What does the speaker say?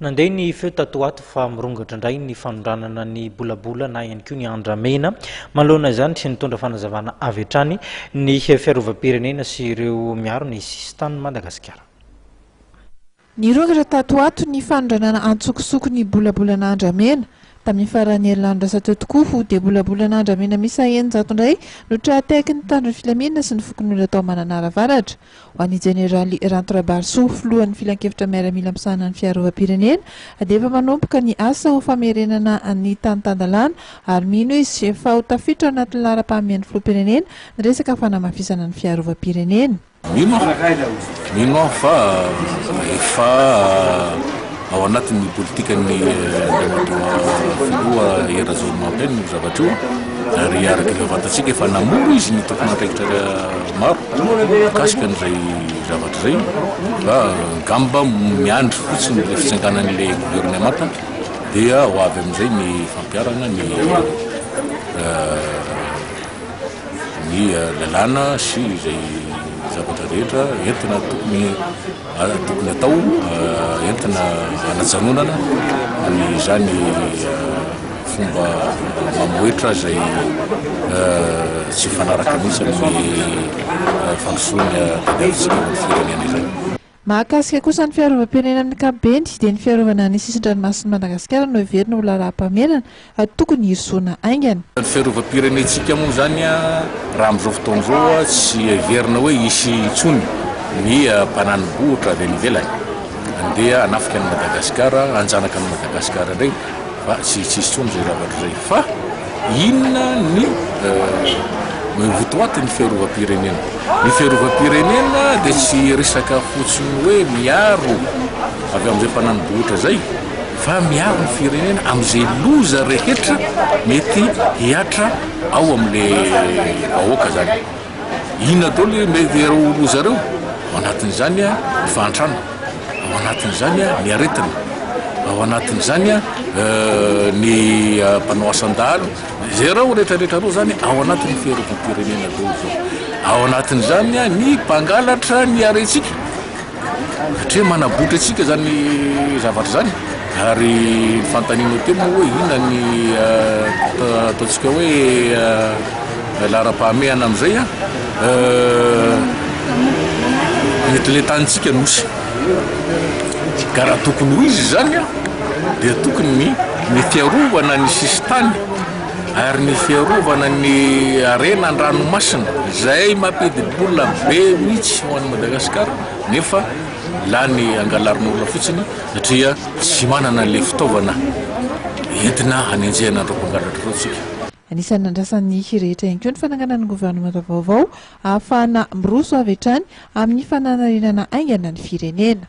Nandeha ny feo tato ho ato fa mirongatra indray ny fanondranana ny bolabola na ihany koa ny andramena. Manoloana izany, nitondra fanazavana avy hatrany ny fiarovam-pirenena sy ireo miaro ny sisintanin'i Madagasikara. Nirongatra tato ho ato ny fanondranana antsokosoko ny bolabolana andramena. Tamin'ny faran'ny herinandro lasa teo tokoa dia bolabolana andramena miisa 600 indray no tra-tehaky ny mpitandro ny filaminana sy ny fokonolona tao Mananara Avaratra. Ho an'ny Jeneraly Ranto Rabarisoa, filohan'ny filankevitra miaramila misahana ny fiarovam-pirenena, dia efa manomboka ny asa ho famerenana ny tany tan-dalàna ary mino izy fa ho tafiditra ao anatin'ny laharam-pahamehan'ny filoham-pirenena ny resaka fanamafisana ny fiarovam-pirenena. Mino aho, mino aho fa efa ao anatin'ny politikan'ny Andriamatoa Filoha Hery Rajaonarimampianina io zavatra io ary araka efa fantatsika efa namory izy ny tompon'andraikitra maro mikasika an'izay zavatra izay fa angamba miandry fotsiny ilay fitsanganan'ilay governemanta dia ho avy amin'izay ny fampiharana ny ny lalàna sy izay zavatra rehetra entina tokony tokony atao entina hanajanonana an'izany fomba mamohetra izay tsy mifanaraka mihitsy amin'ny fandrosoana tadiavintsika ho an'ny firenena izany. Mahakasika kosa ny fiarovam-pirenena amin'ny ankapobeny dia ny fiarovana ny sisin-dranomasin'i Madagasikara no heverina ho laharam-pahamehana tokony hirosoana haingana. Ny fiarovam-pirenentsika moa izany raha amin'izao fotoana izao tsy heverina hoe hisy intsony ny mpanani-bohitra avy any ivelany handeha hanafika an'i Madagasikara, hanjanaka an'i Madagasikara indray fa tsy hisy intsony izay zavatra izay. Fa inona ny votoatin'ny fiarovam-pirenena? Ny fiarovam-pirenena dia tsy resaka fotsiny hoe miaro avy amin'izay mpanani-bohitra izay fa miaro ny firenena amin'izay loza rehetra mety hihatra ao amin'ilay vahoaka izany. Inona daholo ireo mety ireo loza ireo? Ao anatin'izany ny fahantrana, ao anatin'izany ny aretina, ao anatin'izany ny mpanao asan-dahalo. Izay ireo rehetra rehetra ireo izany ao anatin'ny fiarovam-pirenena daholo izao. Ao anatin'izany ny mpangalatra ny harentsika. Satria manabotra antsika izany zavatra izany ary ny fanontanianao teo moa hoe inona ny ataontsika hoe laharam-pahamehana amin'izay an, mety ilay tanintsika nosy ka raha tokony ho izy izany an dia tokony ny ny fiarovana ny sisin-tany ary ny fiarovana ny harena an-dranomasina izay mampidi-bola be mihitsy ho an'i Madagasikara nefa lany angalarin'olona fotsiny satria tsy manana an'ilay fitaovana entina hanenjehana an'ireo mpangalatra ireo isika. Anisan'ny nandrasan'ny rehetra ihany koa ny fananganan'ny governemanta vaovao ahafahana miroso avy hatrany amin'ny fananarenana haingana ny firenena.